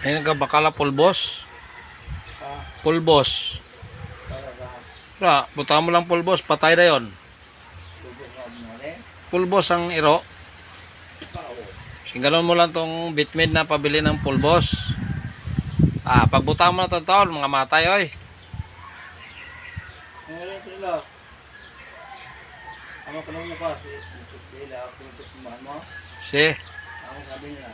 Ayun ka bakala pulbos. Ah, Pulbos. para sa Ra, buta mo lang pulbos, patay na yon. lubos na mo rin. Pulbos ang iro. Pao. Singgalon mo lang tong bitmid na pabili ng pulbos. Ah, pagbuta mo na itong taon, mga matay oy. Ang wala ito nila. Ano ka naman pa si Mutos Dela, Mutos mo. Si, Ang sabi nila.